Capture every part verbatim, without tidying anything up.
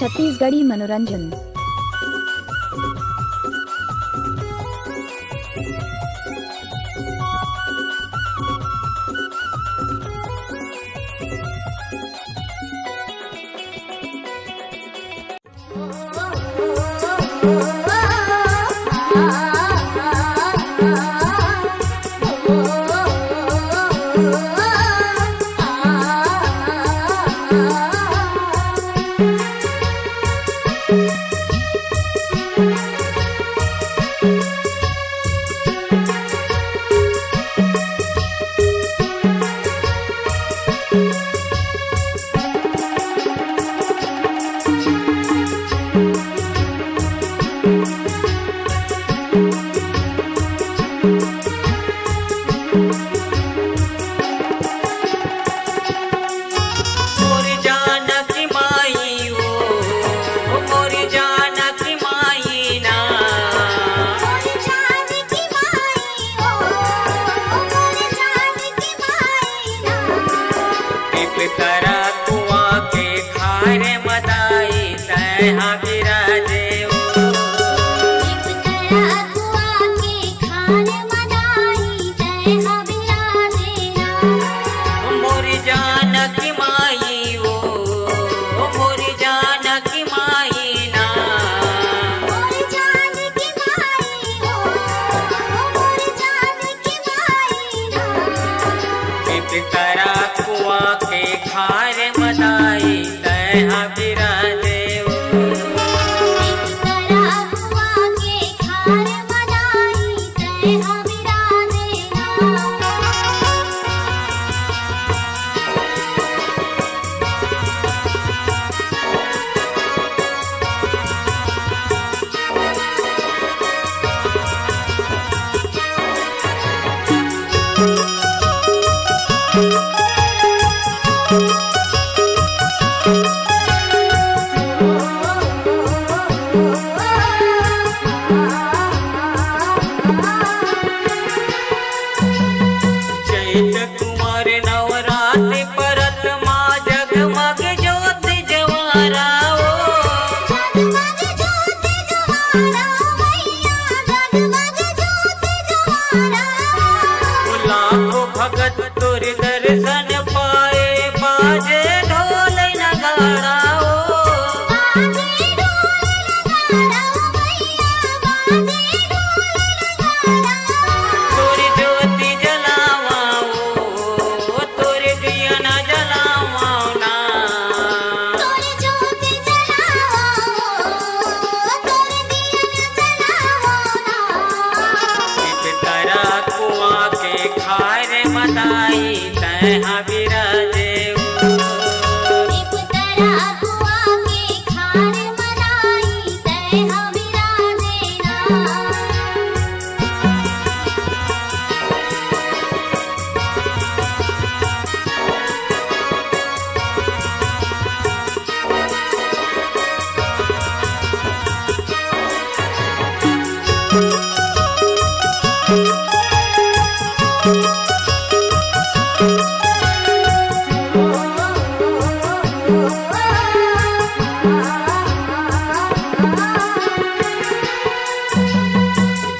छत्तीसगढ़ी मनोरंजन। मोर जानकी माई ओ, मोर जानकी माई ना। मोर जानकी माई ओ, मोर जानकी माई ना। पिपतरा कुआं के खार म दाई तैं हा बिराजे ओ। पिपतरा कुआं के खार म दाई तैं हा बिराजे ना। मोर जानकी माई ओ, मोर जानकी माई ना। मोर जानकी माई ओ, मोर जानकी माई ना। पिपतरा कुआं के खार म दाई तैं हा बिराजे ओ। पिपतरा कुआं के खार म दाई तैं हा बिराजे ना। चैत कुंवर नवरात परत मा जगमग जोत जवारा ओ। जगमग जोत जवारा ओ भैया, जगमग जोत जवारा ओ। लाखों भगत तोर दर्शन पाए, बाजे ढोल नगाड़ा ओ। बाजे ढोल नगाड़ा ओ भैया, बाजे ढोल नगाड़ा ओ। तोर ज्योति जलावा ओ, तोर दिया न जलावा ना। तोर ज्योति जलावा ओ, तोर दिया न जलावा ना। पिपतरा कुआं के खार म दाई तैं हा बिराजे ओ। पिपतरा कुआं के खार म दाई तैं हा बिराजे ना।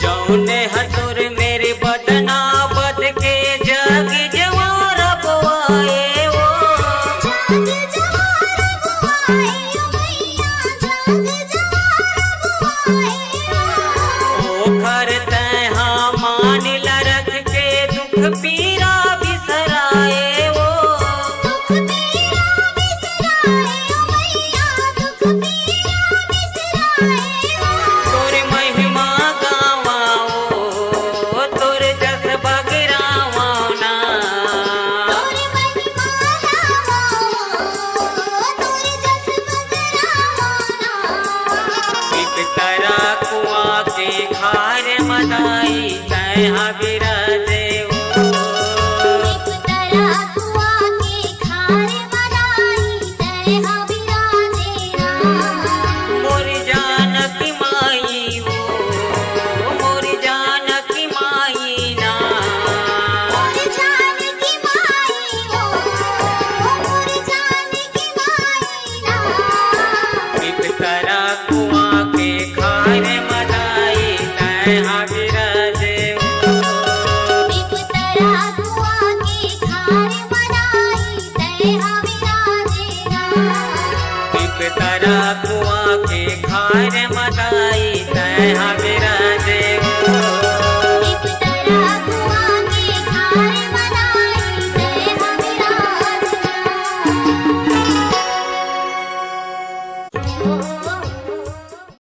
जौने ह तोर मेर बदना बद के जग जवार बोआए ओ। जग जवार बोआए ओ भैया, जग जवार बोआए ओ। ओखर तैं हा मान ल रख के दुख पीरा बिसराए ओ। दुख पीरा बिसराए ओ भैया, दुख पीरा बिसराए ओ। तोर महिमा गावा ओ, तोर जस बगरावा ना। तोर महिमा गावा ओ, तोर जस बगरावा ना। पिपतरा कुआं के खार म दाई तैं हा बिराजे ओ। पिपतरा कुआं के खार म दाई तैं हा बिराजे ना। मोर जानकी माई ओ, मोर जानकी माई ना। मोर जानकी माई ओ, मोर जानकी माई ना। कुआं के खार म दाई तैं हा बिराजे। पिपतरा कुआं के खार म दाई तैं हा बिराजे ना। पिपतरा कुआं